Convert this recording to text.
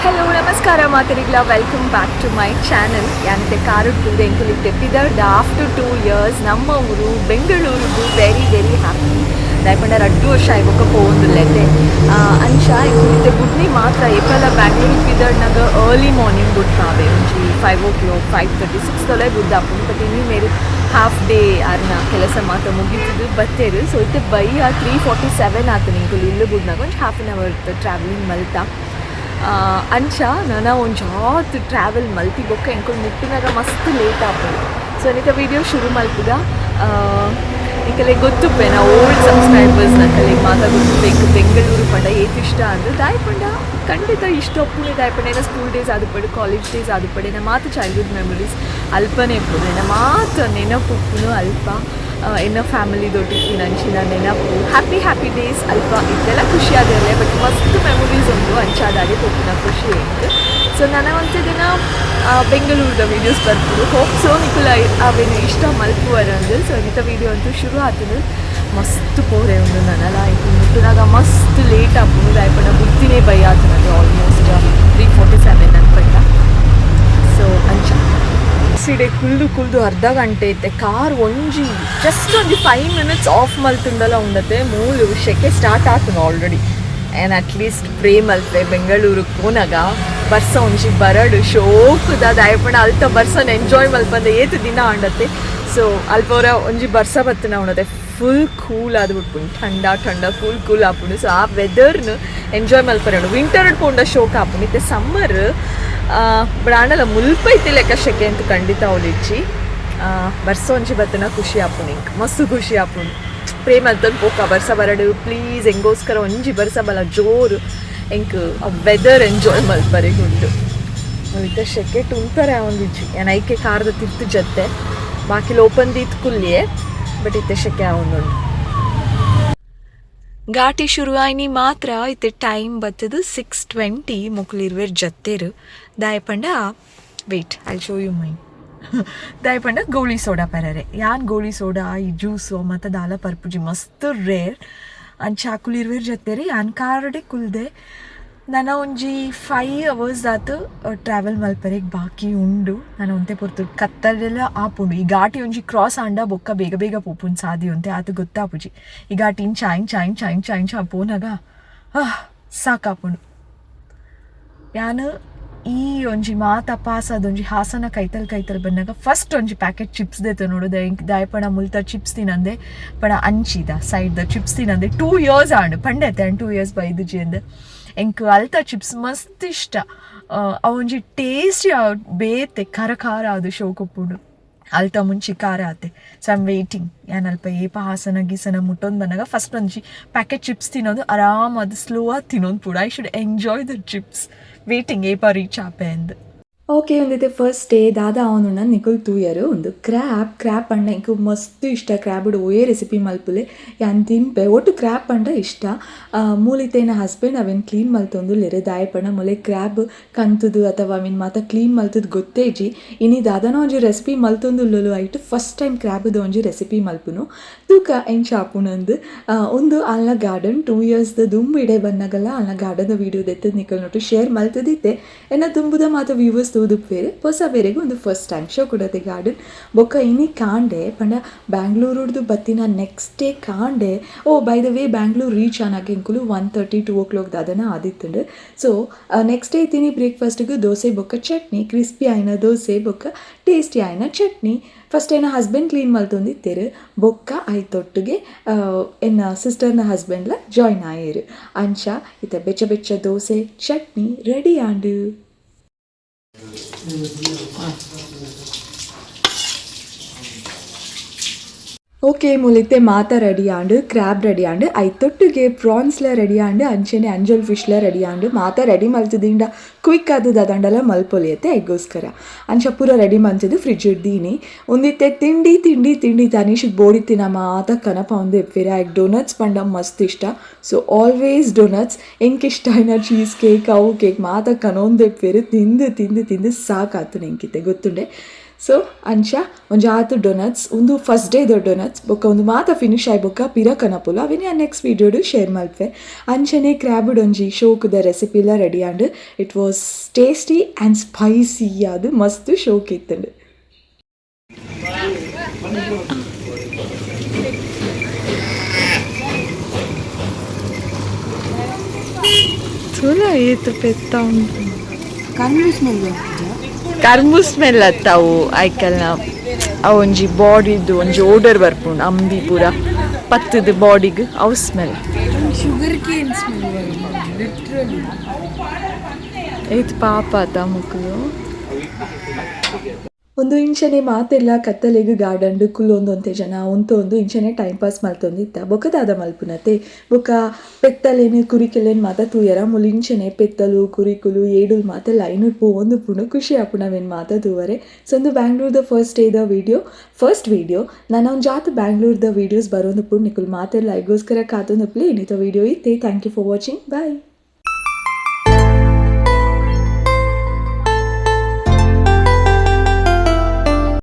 Hello ನಮಸ್ಕಾರ ಮಾತರಿಗ್ಲ, welcome back to my channel. ಯಾನತೆ ಕಾರುಡ್ ಎಂಕುಲಿತ್ತೆ ಪಿದರ್ಡ್ ಆಫ್ಟರ್ 2 ಇಯರ್ಸ್ ನಮ್ಮ ಊರು ಬೆಂಗಳೂರುಗು. Very very happy. ದಾಯಪಂಡ 2 ವರ್ಷ ಆಯ್ಬೊಕ್ಕ ಪೋವೊಂದುಲ್ಲೆತೆ. ಅಂಚ ಎಂಕುಲಿತ್ತೆ ಬುಡ್ನಿ ಮಾತ್ರ. ಏಪಲ ಬ್ಯಾಂಗ್ಳೂರಿಗೆ ಪಿದರ್ಡ್ನಾಗ ಅರ್ಲಿ ಮಾರ್ನಿಂಗ್ ಬುಡ್ಪಾವೆ. ಒಂಜಿ 5 ಓ ಕ್ಲಾಕ್, 5:30, 6 ತೊಲೆ ಬುದ್ದಾಪುಂಡು. ಬಟ್ ಇನಿ ಮೇರು ಹಾಫ್ ಡೇ, ಆರ್ನ ಕೆಲಸ ಮಾತ್ರ ಮುಗೀತದು ಬತ್ತೇರು. ಸೊ ಇತ್ತೆ ಬಯ್ಯ 3:47 ಆತು ಎಂಕುಲು ಇಲ್ಲು ಬುಡ್ನಾಗ. ಒಂಜಿ half an hour travelling ಮಲ್ತ. ಅಂಚ ನನ ಒಂಜಾತ್ ಟ್ರಾವೆಲ್ ಮಲ್ತಿ ಬೊಕ್ಕ ಎಂಕುಲು ಮುಟ್ಟಿನಾಗ ಮಸ್ತ್ ಲೇಟ್ ಆಪುಂಡು. ಸೊ ನಿಕ ವಿಡಿಯೋ ಶುರು ಮಲ್ಪುಗ. ನಿಕಲೆ ಗೊತ್ತುಪ್ಪೆ, ನಾ ಓಲ್ಡ್ ಸಬ್ಸ್ಕ್ರೈಬರ್ಸ್ ನಕಲೆ ಮಾತ ಗೊತ್ತುಪ್ಪೆ ಬೆಂಗಳೂರು ಪಂಡ ಏತ್ ಇಷ್ಟ ಅಂದ್. ದಾಯಪಂಡ ಖಂಡಿತ ಇಷ್ಟ ಒಪ್ಪುನೆ ದಾಯಪಂಡ ಏನ ಸ್ಕೂಲ್ ಡೇಸ್ ಆದುಪ್ಪಡು, ಕಾಲೇಜ್ ಡೇಸ್ ಆದುಪ್ಪಡು, ಎನ್ನ ಮಾತ ಚೈಲ್ಡ್ಹುಡ್ ಮೆಮೊರೀಸ್ ಅಲ್ಪನೇ ಇಪ್ಪುನು. ಎನ್ನ ಮಾತ ನೆನಪು ಉಪ್ಪುನು ಅಲ್ಪ. ಎನ್ನ ಫ್ಯಾಮಿಲಿ ದೊಟ್ಟಿತ್ತಿನ ಅಂಚಿನ ನೆನಪು, happy happy days ಅಲ್ಪ. ಇತ್ತೆಲ್ಲ ಖುಷಿ ಆದಿರಲೆ, ಬಟ್ ಮಸ್ತ್ ಮೆಮೊರೀಸ್ ಉಂಡು. ಅಂಚಾದಾಗೆ ಪೋಪುನ ಖುಷಿ ಎಂಕ್. ಸೊ ನನ ಒಂತೆ ದಿನ ಬೆಂಗಳೂರದ ವೀಡಿಯೋಸ್ ಬರ್ಪುಂಡು. ಹೋಪ್ ಸೊ ನಿಕುಲ ಅವೇನು ಇಷ್ಟ ಮಲ್ಪುವರಂದು. ಸೊ ಇನ್ನಿತ ವೀಡಿಯೋ ಅಂತೂ ಶುರು ಆತುಂಡು. ಮಸ್ತ್ ಪೋರೆ ಉಂಡು ನನಲ. ಇಂಕು ಮುಟ್ಟುನಾಗ ಮಸ್ತ್ ಲೇಟ್ ಆಪುಂಡು. ದಾಯಪಂಡ ಬುದ್ಧಿನೇ ಬೈ ಆತುನದು ಆಲ್ಮೋಸ್ಟ್ 3:47 ಅನ್ಪಂಡ. ಸೊ ಅಂಚ ಸಿಡೆ ಕುಲ್ದು ಕುಲ್ದು ಅರ್ಧ ಗಂಟೆ ಇತ್ತೆ. ಕಾರ್ ಒಂಜಿ ಜಸ್ಟ್ ಒಂಜಿ 5 ಮಿನಿಟ್ಸ್ ಆಫ್ ಮಲ್ತುಂಡಲ ಉಂಡತೆ, ಮೂಲು ಶೆಕೆ ಸ್ಟಾರ್ಟ್ ಆತುಂಡು already. And at least pray ಮಲ್ಪೆ, ಬೆಂಗಳೂರಿಗೆ ಪೋನಾಗ ಬರ್ಸ ಒಂಜಿ ಬರಡು ಶೋಕುದ. ದಾಯಪಂಡ ಅಲ್ತ ಬರ್ಸನ್ ಎಂಜಾಯ್ ಮಲ್ಪಂದೆ ಏತ್ ದಿನ ಆಂಡತೆ. ಸೊ ಅಲ್ಪ ಒಂಜಿ ಬರ್ಸ ಬತ್ತನ ಉಂಡತೆ, ಫುಲ್ ಕೂಲ್ ಆದ್ ಬಿಟ್ಪುಂಡು. ಥಂಡ ಥಂಡ ಕೂಲ್ ಕೂಲ್ ಆಪುಂಡು. ಸೊ ಆ ವೆದರ್ನ್ ಎಂಜಾಯ್ ಮಲ್ಪರೆ ವಿಂಟರ್ ಪೋಂಡ ಶೋಕ್ ಆಪುಂಡು. ಇತ್ತೆ ಸಮ್ಮರ್, ಬಟ್ ಆಂಡಲ ಮುಲ್ಪ ಇತ್ತಿ ಲೆಕ್ಕ ಶೆಕೆ ಅಂತ ಖಂಡಿತ ಅವಲಿಚ್ಚಿ. ಬರ್ಸ ಒಂಜಿ ಬತ್ತನ ಖುಷಿ ಆಪುಂಡು ಇಂಕ್, ಮಸ್ತ್ ಖುಷಿ ಆಪುಂಡು. ಪ್ರೇ ಮಲ್ತೊಂದು ಪೋಕ, ಬರ್ಸ ಬರಡು ಪ್ಲೀಸ್, ಎಂಗೋಸ್ಕರ ಒಂಜಿ ಬರ್ಸ ಬಲ ಜೋರು, ಎಂಕ್ ಆ ವೆದರ್ ಎಂಜಾಯ್ ಮಲ್ಪರೆಗ್ ಉಂಡು. ಇತ್ತೆ ಶೆಕೆ ಉಂತಾರೆ ಒಂದಿಜ್ಜಿ. ಏನ್ ಐಕೆ ಕಾರ್ದ ತಿರ್ತು ಜತ್ತೆ, ಬಾಕಿ ಓಪನ್ ದೀತ್ ಕುಲ್ಲಿಯೆ. ಬಟ್ ಇತ್ತೆ ಶೆಕೆ ಆವೊಂದುಂಡು. ಘಾಟಿ ಶುರು ಆಯ್ನಿ ಮಾತ್ರ. ಇತ್ತೆ ಟೈಮ್ ಬತ್ತದು 6:20. ಮೊಕುಲು ಇರ್ವೆರ್ ಜತ್ತೇರು. ದಾಯಪಂಡ, wait, I show you my, ದಾಯಪಂಡ ಗೋಳಿ ಸೋಡಾ ಪರರೆ. ಯಾನ್ ಗೋಳಿ ಸೋಡಾ, ಈ ಜ್ಯೂಸು ಮತ್ತು ದಾಲ ಪರ್ಪುಜಿ, ಮಸ್ತ್ ರೇರ್. ಅಂಚ ಅಕುಲು ಇರ್ವೆರ್ ಜತ್ತೇರು, ಯಾನ್ ಕಾರ್ಡೆ ಕುಲ್ದೆ. ನನ ಒಂಜಿ 5 ಅವರ್ಸ್ ಆತು ಟ್ರಾವೆಲ್ ಮಲ್ಪರೆಗ್ ಬಾಕಿ ಉಂಡು. ನಾನು ಒಂತೆ ಪೊರ್ತು ಕತ್ತಲೆಲ್ಲ ಆಪುಂಡು. ಈ ಘಾಟಿ ಒಂಜಿ ಕ್ರಾಸ್ ಆಂಡ ಬೊಕ್ಕ ಬೇಗ ಬೇಗ ಪೋಪುಂಡು ಸಾದಿ ಒಂತೆ. ಆತು ಗೊತ್ತಾಪುಜಿ. ಈ ಘಾಟಿ ಇಂಚ ಇಂಚ ಇಂಚ ಇಂಚ ಇಂಚ ಪೋನಾಗ ಸಾಕಾಪುಂಡು. ಯಾನ್ ಈ ಒಂಜಿ ಮಾತ ಪಾಸ್ ಒಂಜಿ ಹಾಸನ ಕೈತಲ್ ಕೈತಲ್ ಬಂದಾಗ ಫಸ್ಟ್ ಒಂಜಿ ಪ್ಯಾಕೆಟ್ ಚಿಪ್ಸ್ ದೇತ ನೋಡು. ದಾಯಪಣ ಮುಲ್ತ ಚಿಪ್ಸ್ ತಿನ್ನಂದೆ ಪಣ ಅಂಚಿದ side the chips ತಿನ್ನಂದೆ 2 years ಆಂಡ್ ಪಂಡೆತೆ. 2 ಇಯರ್ಸ್ ಬೈದುಜಿ ಅಂದ್. ಎಂಕ್ ಅಲ್ತ ಚಿಪ್ಸ್ ಮಸ್ತ್ ಇಷ್ಟ. ಅವೊಂಜಿ ಟೇಸ್ಟ್ ಬೇತೆ, ಖಾರ ಖಾರ ಅದು ಶೋಕುಪ್ಪುಂಡು. ಅಲ್ತ ಮುಂಚಿ ಖಾರ ಆತೆ. So I'm waiting. ಯಾನ್ ಅಲ್ಪ ಏಪ ಹಾಸನ ಗೀಸನ ಮುಟ್ಟೊಂದು ಬಂದಾಗ ಫಸ್ಟ್ ಒಂಜಿ ಪ್ಯಾಕೆಟ್ ಚಿಪ್ಸ್ ತಿನ್ನೋದು, ಆರಾಮ್ ಅದು ಸ್ಲೋ ಆಗಿ ತಿನ್ನೋದು ಪೂರ. I should enjoy the chips. Waiting ಏಪ ರೀಚ್ ಆಪೆ ಅಂದ್. ಓಕೆ, ಒಂದಿತ್ತೆ ಫಸ್ಟ್ ಡೇ ದಾದ ಅವನುಣ್ಣ ನಿಕುಲ್ ತೂಯರು. ಒಂದು ಕ್ರ್ಯಾಬ್. ಕ್ರ್ಯಾಬ್ ಪಂಡ ಎಂಕ್ ಮಸ್ತ್ ಇಷ್ಟ. ಕ್ರ್ಯಾಬ್ಡ್ ಒಯೇ ರೆಸಿಪಿ ಮಲ್ಪುಲೆ, ಯಾನ್ ತಿನ್ಪೆ. ಒಟ್ಟು ಕ್ರ್ಯಾಬ್ ಪಂಡ ಇಷ್ಟ. ಮೂಲಿತೇನ ಹಸ್ಬೆಂಡ್ ಅವೆನ್ ಕ್ಲೀನ್ ಮಲ್ತೊಂದುಲ್ಲೆರ್. ದಾಯೆ ಪಂಡ ಮೊಲೆ ಕ್ರ್ಯಾಬ್ ಕಂತುದು ಅಥವಾ ಅವೆನ್ ಮಾತ ಕ್ಲೀನ್ ಮಲ್ತುದು ಗೊತ್ತೇ ಇಜ್ಜಿ. ಇನಿ ದಾದನ ಒಂಜಿ ರೆಸಿಪಿ ಮಲ್ತೊಂದುಲ್ಲೊಲು. ಐಟ್ ಫಸ್ಟ್ ಟೈಮ್ ಕ್ರ್ಯಾಬ್ದ ಒಂಜಿ ರೆಸಿಪಿ ಮಲ್ಪುನು. ತೂಕ ಎಂಚ ಆಪುಂಡು. ಒಂದು ಅಲ್ನ ಗಾರ್ಡನ್ 2 ಇಯರ್ಸ್ ದುಂಬು ಇಡೆ ಬನ್ನಗಲ ಅಲ್ನ ಗಾರ್ಡನ್ ವೀಡಿಯೋ ದೆತ್ತದ್ ನಿಕಲ್ ನೊಟ್ಟು ಶೇರ್ ಮಲ್ತದಿತ್ತೆ. ಎನ್ನ ದುಂಬುದ ಮಾತ ವ್ಯೂವರ್ಸ್ ತೂದುಪ್ಪೇರು, ಹೊಸ ಬೇರೆಗ್ ಒಂದು first time show ಕೊಡತೆ garden. ಬೊಕ್ಕ ಇನಿ ಕಾಂಡೆ ಪಂಡ ಬ್ಯಾಂಗ್ಳೂರುಡ್ದು ಬತ್ತಿನ ನೆಕ್ಸ್ಟ್ ಡೇ ಕಾಂಡೆ. ಓ by the way, Bangalore reach ಆನಾಗ ಎಂಕುಲು 1:30, 2 ಓ ಕ್ಲಾಕ್ ದಾದನ ಆದಿತ್ತುಂಡು. So next day ತಿನಿ ಬ್ರೇಕ್ಫಾಸ್ಟ್ಗೆ ದೋಸೆ ಬೊಕ್ಕ ಚಟ್ನಿ. ಕ್ರಿಸ್ಪಿ ಆಯ್ನ ದೋಸೆ ಬೊಕ್ಕ ಟೇಸ್ಟಿ ಆಯ್ನ ಚಟ್ನಿ. ಫಸ್ಟ್ ಎನ್ನ ಹಸ್ಬೆಂಡ್ ಕ್ಲೀನ್ ಮಲ್ತೊಂದಿತ್ತೆರ್. ಬೊಕ್ಕ ಐತೊಟ್ಟಿಗೆ ಎನ್ನ ಸಿಸ್ಟರ್ನ ಹಸ್ಬೆಂಡ್ಲ ಜಾಯ್ನ್ ಆಯೆರ್. ಅಂಚ ಇತ್ತೆ ಬೆಚ್ಚ ಬೆಚ್ಚ ದೋಸೆ ಚಟ್ನಿ ರೆಡಿ ಆಂಡು. ಓಕೆ, ಮುಲಿತ್ತೆ ಮಾತ ರೆಡಿ ಆಂಡು. ಕ್ರ್ಯಾಬ್ ರೆಡಿ ಆಂಡು, ಐತೊಟ್ಟಿಗೆ ಪ್ರಾನ್ಸ್ಲ ರೆಡಿ ಆಂಡು, ಅಂಚೆನೆ ಅಂಜಲ್ ಫಿಶ್ಲ ರೆಡಿ ಆಂಡು. ಮಾತ ರೆಡಿ ಮಲ್ತದಿಂಡ ಕ್ವಿಕ್ ಆದದ ಅದಂಡಲ ಮಲ್ಪೊಲಿಯತ್ತೆ ಐಗೋಸ್ಕರ. ಅಂಚ ಪೂರ ರೆಡಿ ಮಲ್ತದು ಫ್ರಿಜ್ ದೀನಿ. ಒಂದಿತ್ತೆ ತಿಂಡಿ ತಿಂಡಿ ತಿಂಡಿ. ತನಿಷ್ ಬೋಡಿತ್ತಿನ ಮಾತ ಕನಪ ಒಂದು ಎಪ್ಪೇರೆ. ಆಯ್ಕ್ ಡೋನಟ್ಸ್ ಪಂಡ ಮಸ್ತ್ ಇಷ್ಟ. So always doughnuts. ಎಂಕ್ ಇಷ್ಟ ಆಯ್ನ ಚೀಸ್ ಕೇಕ್, ಅವು ಕೇಕ್ ಮಾತ ಕನೊಂದು ಎಪ್ಪೇರು. ತಿಂದು ತಿಂದು ತಿಂದು ಸಾಕಾತು ಎಂಕಿತ್ತೆ ಗೊತ್ತುಂಡೆ. ಸೊ ಅಂಚ ಒಂಜಾತ್ ಡೊನಟ್ಸ್, ಉಂದು ಫಸ್ಟ್ ಡೇ ದ ಡೊನಟ್ಸ್. ಬೊಕ್ಕ ಉಂದು ಮಾತ ಫಿನಿಶ್ ಆಯಿ ಬೊಕ್ಕ ಪಿರ ಕನಪುಲ, ಅವೆನ್ ಯಾನ್ ನೆಕ್ಸ್ಟ್ ವೀಡಿಯೋಡು ಶೇರ್ ಮಲ್ಪೆ. ಅಂಚನೆ ಕ್ರ್ಯಾಬ್ ಒಂಜಿ ಶೋಕುದ ರೆಸಿಪಿಲ ready and it was tasty and spicy ಆದ್ ಮಸ್ತ್ ಶೋಕ್ ಇತ್ತುಂಡು. ತುಲ ಏತ್ ಪೆತ್ತ ಉಂಡು. ಕರ್ಮು ಸ್ಮೆಲ್ ಅತ್ತವು ಐಕಲ್ನ. ಅವು ಒಂಜಿ ಬಾಡಿದು ಒಂಜಿ ಓಡರ್ ಬರ್ಪುಂಡು, ಅಂಬಿ ಪೂರ ಪತ್ತದ ಬಾಡಿಗ್, ಅವು smell. Sugar cane smell literally. ಏತ್ ಪಾಪ ಅತ್ತ ಮುಕುಲು. ಒಂದು ಇಂಚನೆ ಮಾತೆಲ್ಲ ಕತ್ತಲೆಗ್ ಗಾರ್ಡನ್ಡ್ ಕುಲ್ಲೊಂದು, ಜನ ಉಂತೊಂದು ಇಂಚನೆ ಟೈಮ್ ಪಾಸ್ ಮಲ್ತೊಂದಿತ್ತ. ಬೊಕ್ಕ ದಾದ ಮಲ್ಪುನತೆ, ಬೊಕ್ಕ ಪೆತ್ತಲೆನ್ ಕುರಿಕುಲೆನ್ ಮಾತ ತೂಯರ. ಮುಲು ಇಂಚನೆ ಪೆತ್ತಲು, ಕುರಿಕುಲು, ಏಡುಲು ಮಾತ ಲೈನ್ ಪೋವೊಂದುಪ್ಪುಂಡು. ಖುಷಿ ಆಪುಂಡು ಅವೆನ್ ಮಾತ ತೂವರೆ. ಸೊ ಉಂದು ಬ್ಯಾಂಗ್ಳೂರ್ದ ಫಸ್ಟ್ ಡೇದ ವೀಡಿಯೋ, ಫಸ್ಟ್ ವೀಡಿಯೋ. ನನ ಒಂಜಾತ್ ಬ್ಯಾಂಗ್ಳೂರ್ದ ವೀಡಿಯೋಸ್ ಬರೋಂದುಪ್ಪುಂಡು. ನಿಕುಲು ಮಾತೆರ್ಲ ಐಗೋಸ್ಕರ ಕಾತೊಂದುಪ್ಪುಲೆ. ಇನ್ನಿತ ವೀಡಿಯೋ ಇತ್ತೆ. Thank you for watching, bye.